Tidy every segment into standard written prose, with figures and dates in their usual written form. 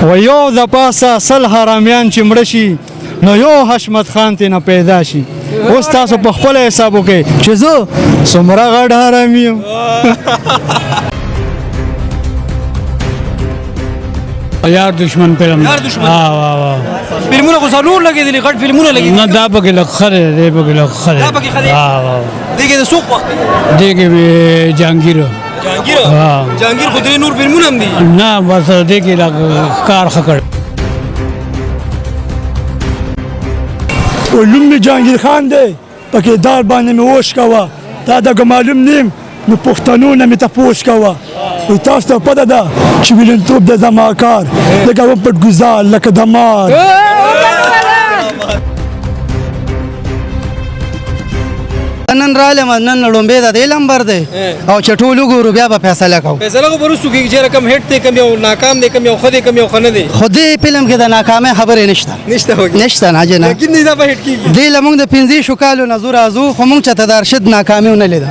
و یو د پاسه سل حرامیان چې مړه شي نو یو حشمت خان ترې نه پیدا شي. اوس تاسو په خپله حساب وکړئ چې زه څومره غټ حرامي یم. یار دشمن فلم، یار دشمن. وا وا فلمونه خو څلور لګېدلي، غټ فلمونه لګېدلي. نه، دا پکې لږ ښه دی، دی پکې لږ ښه دی. دا پکې ښه دی؟ وا وا. دې کې د څوک وخت دی؟ دې کې به جهانګیر. جهانګیر؟ ها. جهانګیر خو درې نور فلمونه هم دي. نه، بس دې کې لږ کار ښه کړی. نوم مې جهانګیر خان دی، په کردار باندې مې وشکوه، تا دغه معلوم نیم نو پښتنو نه مې تپوس کوه. وایي تاسو ته پته ده چې ویلنتوب دی زما کار، لکه وم پټ ګزار لکه دمار. نن رالم، نن لومبې د دې لمبر دی او چې ټول وګورو بیا به فیصله کوو. فیصله خو به وروستو کېږي چې کوم هټ دی، کوم یو ناکام دی، کوم یو ښه دی، کوم یو ښه نه دی. خو دې فلم کې د ناکامۍ خبرې نشته. نشته پکې؟ نشته، نه جی نه. یقین دی دا به هټ کېږي؟ دې له موږ د 25 کالو نه زو راځو، خو موږ چاته د ارشد ناکامي ونه لیده.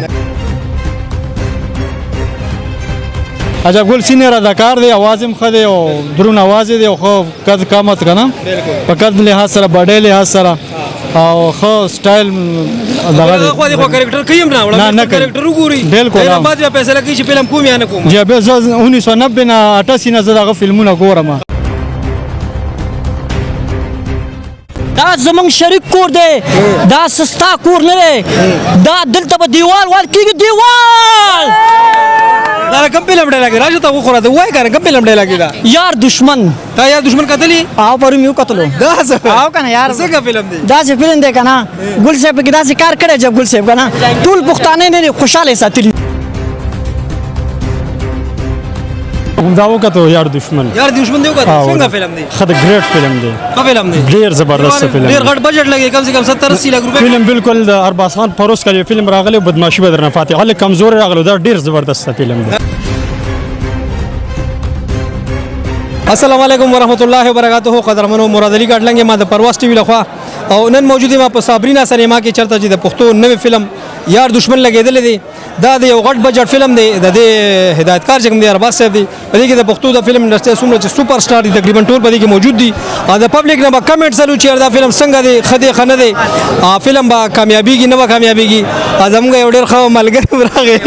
عجب ګل سینیر اداکار دی، اواز هم ښه دی او درون اواز یې دی او ښه قد قامت که نه، په قد لحاظ سره، باډۍ لحاظ سره او ښه سټایل دغه دی. خو خو کریکټر کوي هم نه، نه، نه کوي. کریکټر وګوري بالکل، دا ها. بعد بیا فیصله کوي چې فلم کوم یا نه کوم. جی، بیا زه 1990 نه 88 نه زه دغه فلمونه ګورم. دا زمونږ شریک کور دی، دا سستا کور نه دی، دا دلته به دیوال وال کېږي، دیوال. دا کوم فلم ډایلاګ راشه ته خو راته وای کنه، کوم فلم ډایلاګ دا؟ یار دشمن. تا یار دشمن کتلی؟ او پرون مې وکتلو. دا څه؟ او کنه یار، څنګه فلم دی؟ داسې فلم دی کنه، ګل صاحب پکې داسې کار کړی، جب ګل صاحب کنه ټول پښتانه نه دي خوشحاله ساتلي. دا وکړو یار دشمن. یار دشمن دی وکړه، څنګه فلم دی؟ ښه د ګریټ فلم دی. ښه فلم دی، ډیر زبردست فلم ډیر غټ بجټ لګي، کم سے کم 70 80 لاک روپے. فلم بالکل د ارباز خان پروس کړي فلم راغلی، بدمعشي به درنه فاتح هله کمزور راغلی، دا ډیر زبردست فلم دی. السلام علیکم ورحمت الله وبرکاته. قدرمنو، مراد علي کاټلنګ ما د پرواز ټي وي لخوا او نن موجود ما په صابرینا سینما کې، چرته چې د پښتو نوې فلم یار دشمن لګېدلی دی. دا د یو غټ بجټ فلم دی، د دې هدایتکار چې کوم دی ارباز صاحب دی. په دې کې د پښتو د فلم انډسټري څومره چې سپر سټار دي تقریبا ټول په دې کې موجود دي. د پبلک نه به کمنټس الو چې دا فلم څنګه دی، ښه دی ښه نه دی، فلم به کامیابیږي نه به کامیابیږي. زموږ یو ډېر ښه ملګری هم راغی،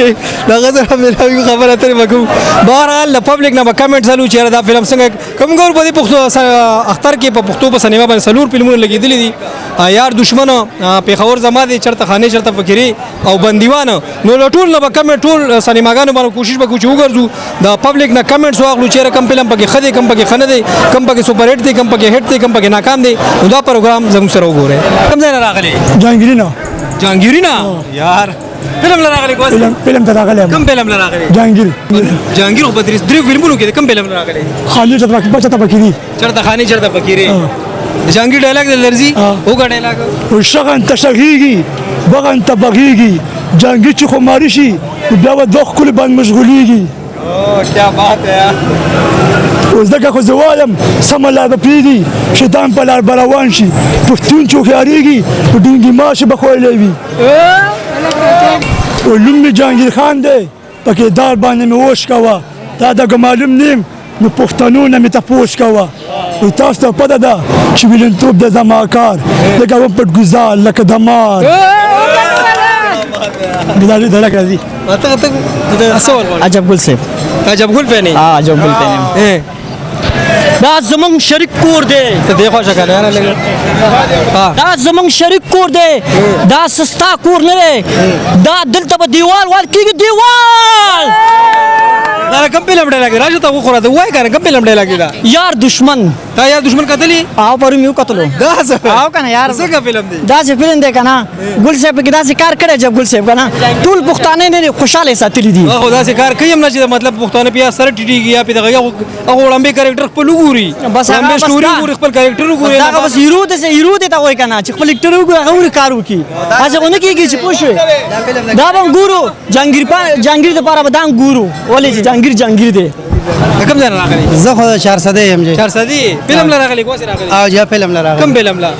د هغه سره مې خبره اترې به کوو. بهرحال د پبلک نه به کمنټس الو چې دا فلم څنګه کوم ګور. په دې پښتو اختر کې په پښتو په سینما باندې څلور فلمونه لګېدلي دي: یار دشمن، پېښور زما دی، چرته خانې چرته فقیرې او بندیوان. نو له ټول نه به کمنټ، ټول سینماګانو باندې کوشش به کوو چې وګرځو، د پبلک نه کمنټس واخلو چې کوم فلم پکې ښه دی، کوم پکې ښه نه دی، کوم پکې سپر هټ دی، کوم پکې هټ دی، کوم پکې ناکام دی. نو دا پروګرام زموږ سره وګورئ. کوم ځای نه راغلی؟ جهانګیري نه. جهانګیري نه؟ یار فلم له راغلی؟ فلم ته راغلی. کوم فلم له راغلی؟ جهانګیر. جهانګیر خو په درې فلمونو کې، کوم فلم له راغلی؟ خالي چرته پکې دي؟ چرته خاني چرته فقیرې. جهانګیر ډایلاګ د لرزي وګه ډایلاګ. شغن ته شغیږي، بغن ته بغیږي، جهانګیر چې خماري شي بیا به دوه ښکلي باندې مشغولېږي. کیا بات ہے یار. اوس ځکه خو زه وایم سمه لار به پرېږدي، شیطان په لار به روان شي، پښتون چې هوښیارېږي په ډونګي ماشې به خوړلی وي. نوم مې جهانګیر خان دی، په کردار باندې مې وشکوه، تا دغه معلوم نیم نو پښتنو نه مې تپوس کوه. وایي تاسو ته پته ده چې ویلنتوب دی زما کار، لکه وم پټ ګزار لکه دمار. دا راځي. عجب ګل صاحب. عجب ګل پېنې؟ عجب ګل پېنې. دا زمونږ شریک کور دی. ته دی خوښه کنه نه لګ. دا زمونږ شریک کور دی، دا سستا کور نه دی، دا دلته به دیوال وال کېږي، دیوال. دا کوم فلم ډایلاګ راشه ته خو راته وای کنه، کوم فلم ډایلاګ دا؟ یار دشمن. تا یار دشمن کتلی؟ او پرون مې وکتلو. دا څه؟ او کنه یار، څنګه فلم دی؟ داسې فلم دی کنه، ګل صاحب پکې داسې کار کړی، جب ګل صاحب کنه ټول پښتانه نه دي خوشحاله ساتلي دي. خو داسې کار کوي هم نه چې مطلب پښتانه بیا سره ټیټیږي یا په دغه هغه وړاندې کریکټر خپل وګوري، بس هغه وړاندې بس سټوري وګوري، خپل کریکټر وګوري. دا بس هیرو دی، هیرو دی ته وای کنه چې خپل کریکټر وګوري، هغه ور کار وکړي، هسې خو نه کېږي چې پوه شوې. دا به هم ګورو جهانګیر، جهانګیر دپاره به دا هم ګورو، ولې چې جهانګیر جهانګیر دی. کوم ځای نه راغلی؟ زه خو د چارسدې یم جی. چارسدې فلم له راغلی؟ کوم راغلی؟ او جی فلم له راغلی. کوم فلم له؟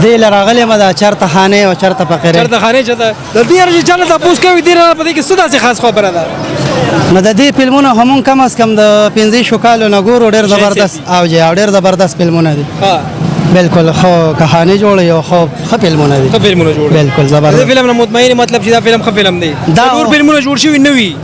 دې له راغلی ما دا چرته خانه او چرته فقیرې. چرته خانه چرته د دې هر چې چاله تاسو کوي، دې نه په دې کې څه داسې خاص خبره ده؟ نو د دې فلمونه هم مونږ کم از کم د 25 کالو نه ګورو، ډېر زبردست او جی او ډېر زبردست فلمونه دي. بالکل خو کہانی جوړ یو خو ښه فلمونه دي. ښه فلمونه جوړ، بالکل زبردست. دې فلم نه مطمئن، مطلب چې دا فلم ښه فلم دی. دا نور فلمونه جوړ شوي نه وي.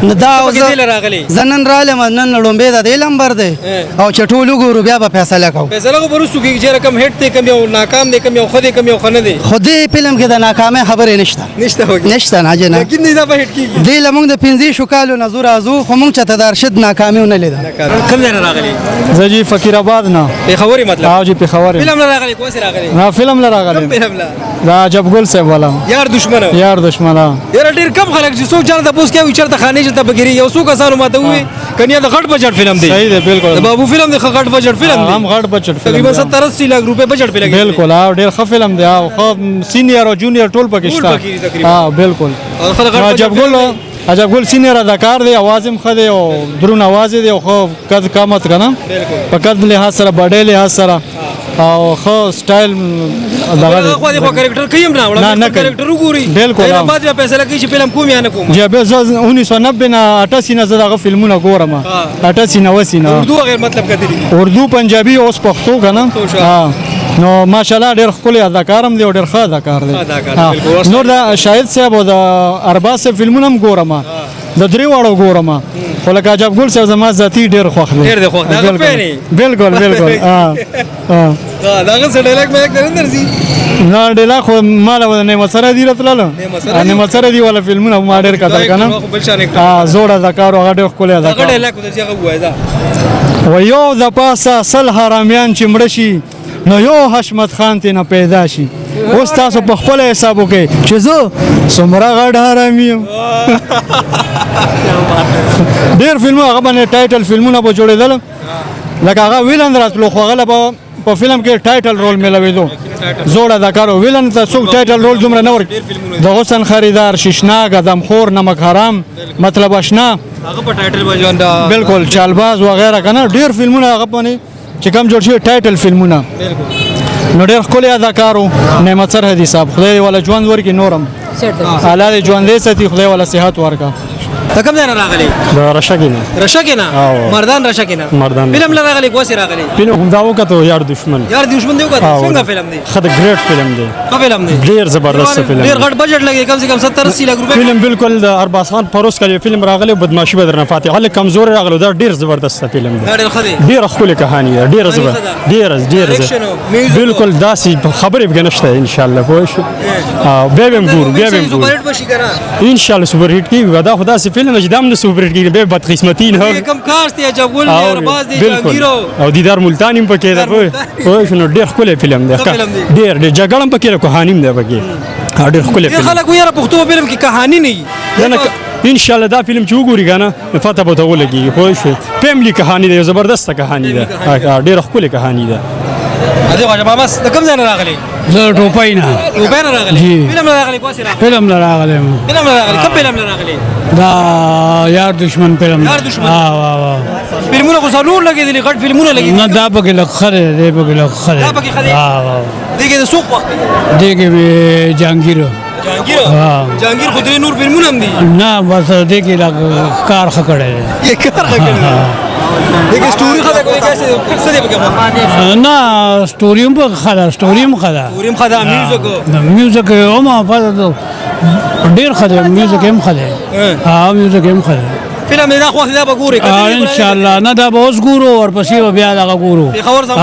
نو دا څه پکې دی راغلی؟ زه نن رالم، نن لومبې د دې لمبر دی او چې ټول وګورو بیا به فیصله کوو. فیصله خو به وروسته کېږي چې کوم هټ دی، کوم یو ناکام دی، کوم یو ښه دی، کوم یو ښه نه دی. خو دې فلم کې د ناکامۍ خبرې نشته. نشته وګي. نشته نه جی نه. یقین دی دا به هټ کېږي. دې له موږ د 25 کالو نه زور راځو، خو موږ چاته د ارشد ناکامي ونه لیده. کوم ځای نه راغلی؟ زه جی فقیر آباد نه. پېښوري مطلب؟ او جی پېښور. فلم نه راغلی کوم څه راغلی؟ نه فلم نه راغلی. کوم فلم لا؟ دا عجب ګل صاحب والا. یار دشمن. یار دشمن. یار ډېر کم خلک چې څوک چاته تپوس کوي چېرته خانې چېرته بګیري، یو څو کسانو ماته ووی کنیا د غټ بجټ فلم دی. صحیح دی بالکل. د بابو فلم دی، ښه غټ بجټ فلم دی. هم غټ بجټ فلم، تقریبا 70 80 لاک روپے بجټ پې لګېدلی. بالکل، او ډېر ښه فلم دی، او ښه سینیئر او جونیئر ټول پکې شته. ها بالکل. عجب ګل، عجب ګل سینیئر اداکار دی، اواز هم ښه دی او درون اواز دی او ښه قد قامت که نه، په قد لحاظ سره، باډۍ لحاظ سره او ښه سټایل دغه دی. خو خو کریکټر کوي هم نه، نه نه کریکټر وګوري. بالکل. دا بعد بیا فیصله کوي چې فلم کوم یا نه کوم. جی بیا زه 1990 نه 88 نه زه دغه فلمونه ګورم، 88 89 نه. اردو غیر مطلب کتلی، اردو پنجابي اوس پښتو که نه. نو ماشاءالله ډېر ښکلی اداکار هم دی او ډېر ښه اداکار دی. نور د شاهد صاحب او د ارباز صاحب فلمونه هم ګورم، د درې واړو ګورم، خو لکه عجب ګل صاحب زما ذاتي ډېر خوښ دی. ډېر دی خوښ دی، هغه فین یې؟ بالکل بالکل. دغه څه ډایلاګ مې نه درځي؟ نه ډایلاګ خو ما له نعمت سره دی راتلله، نعمت سره دی والا فلمونه ما ډېر کتل که نه. زوړ اداکار، هغه ډېر ښکلی اداکار. هغه ډایلاګ خو درځي، هغه ووایه. دا و یو د پاسه 100 حرامیان چې مړه شي نو یو حشمت خان ترې نه پیدا شي. اوس تاسو په خپله حساب وکړئ چې زه څومره غټ حرامي یم. ډېر فلمونه هغه باندې ټایټل فلمونه به جوړېدل، لکه هغه ویلن راتلو، خو هغه له به په فلم کې ټایټل رول میلاوېدو. زوړ اداکار و، ویلن ته څوک ټایټل رول دومره نه ورکوي. د حسن خریدار، شیشناګ، ادمخور، نمک حرام، مطلب اشنا، هغه په ټایټل باندې ژوند، بالکل چالباز وغیره که نه. ډېر فلمونه هغه باندې چې کوم جوړ شوي ټایټل فلمونه، نو ډېر ښکلی اداکار و نعمت سرحدي صاحب. خدای دې والا ژوند ورکړي، نور هم الله دې ژوندی ساتي، خدای والا صحت ورکړه. ته کوم ځای نه راغلی؟ د رشکې نه. رشکې نه؟ مردان رشکې نه. مردان. فلم له راغلی کوسې راغلی؟ فلم همدا وکتو، یار دشمن. یار دشمن دی وکتو؟ څنګه فلم دی؟ ښه د ګریټ فلم دی. ښه فلم دی، ډېر زبردست فلم، ډېر غټ بجټ لګي، کم سے کم 70 80 لاک روپے فلم. بالکل د ارباز خان پروس کړي فلم راغلی، بدمعشي به درنه فاتح هلک کمزوري راغلی. دا ډېر زبردست فلم دی، دا ډېر ښه دی، ډېره ښکلې کهاني ده، ډېره زبردست، ډېره ډېره بالکل داسې خبرې پکې نشته. ان شاء الله پوه شو، بیا به هم ګورو، بیا به هم ګورو ان شاء الله سوپر هیټ کېږي. دا خو داسې فلم چې دا هم نه سوپر هیټ کېږي، بیا بدقسمتي نه. کوم کاش دی عجب ګل دی، ارباز دی، جهانګیر او دیدار ملتان هم پکې ده. پوه شو، نو ډېر ښکلی فلم دی، ډېر ډېر جګړه هم پکې ده، کهاني هم ده پکې، ډېر ښکلی فلم. خلک وایي یاره پښتو فلم کې کهاني نه وي. نه ان شاء الله دا فلم چې وګوري که نه پته به ورته ولګېږي. پوه شوې، فیملي کهاني ده، یو زبردسته کهاني ده، ډېره ښکلې کهاني ده. ادي خواجه ماما د کوم ځای نه راغلی؟ زه ټوپۍ نه. ټوپۍ نه راغلی؟ فلم نه راغلی کوسې راغلی؟ فلم نه راغلی. فلم نه راغلی. کوم فلم نه راغلی؟ دا یار دشمن فلم. یار دشمن. فلمونه خو څلور لګېدلي، غټ فلمونه لګېدلي. نه دا پکې لږ ښه دی، دی پکې لږ ښه دی. دا پکې ښه دی؟ دې کې د څوک وخت دی؟ دې کې مې جهانګیر. جهانګیر؟ جهانګیر خو درې نور فلمونه هم دي. نه بس دې کې لږ کار ښه کړی دی. کار ښه کړی دی. دې کې سټوري ښه ده، کوي کیسه څه دی پکې؟ نه سټوري هم پکې ښه ده، سټوري هم ښه ده، سټوري هم ښه ده. میوزیک؟ میوزیک هم ډېر ښه دی، میوزیک هم ښه دی. ها میوزیک هم ښه دی. فلم دا خو دا به ګورې ان شاء الله؟ نه دا به اوس ګورو، ورپسې به بیا دغه ګورو. پېښور زما.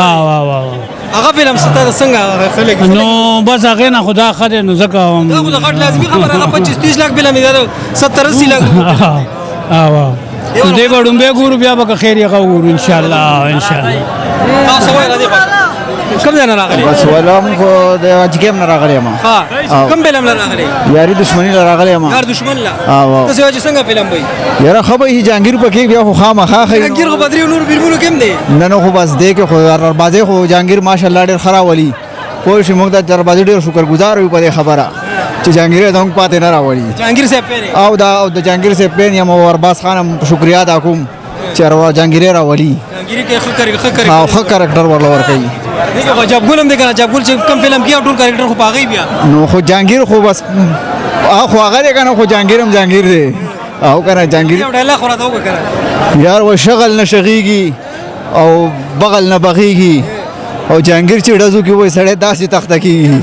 هغه فلم ستا څنګه خلک؟ نو بس هغې نه خو دا ښه دی، نو ځکه دا خو د غټ لازمي خبره، هغه 25 30 لاک فلم دی، 70 80 لاک. دې به ړومبی ګورو، بیا به که خیر یې هغه وګورو ان شاء الله. ان شاء الله. تاسو وایئ را دې کوم ځای نه راغلی؟ بس ولا موږ خو د اجګیم نه راغلی یم. کوم فلم له راغلی؟ یاري دښمني له راغلی یم. یار دښمن له؟ تاسو وایئ چې څنګه فلم وایي؟ یاره ښه به یې جهانګیر پکې بیا خو خامخا ښه. جهانګیر خو په درېیو نورو فلمونو کې هم دی. نه نه خو بس دې کې خو اربازې خو جهانګیر ماشاءالله ډېر ښه راولي. پوه شي موږ د دروازې ډېر شکرګزار یو په دې خبره چې جهانګیر یې زموږ پاتې نه راولي. جهانګیر صاحب پېن او دا او د جهانګیر صاحب پېن یم او ارباز خان هم شکریا ادا کوم چې جهانګیر یې راولي. جهانګیر کې ښه کري، ښه کري او ښه کرکټر ورله ورکوي. دغه خو عجب ګل هم دی کنه، عجب ګل چې کوم فلم کې ټول کرکټر خو په هغې بیا نو خو جهانګیر خو بس خو هغه دی کنه، خو جهانګیر هم جهانګیر دی. او کنه جهانګیر یو ډایلاګ خو راته وکړه کنه. یار و شغل نه شغیږي او بغل نه بغیږي، او جهانګیر چې ډزو کې وای سړی داسې تخته کیږي.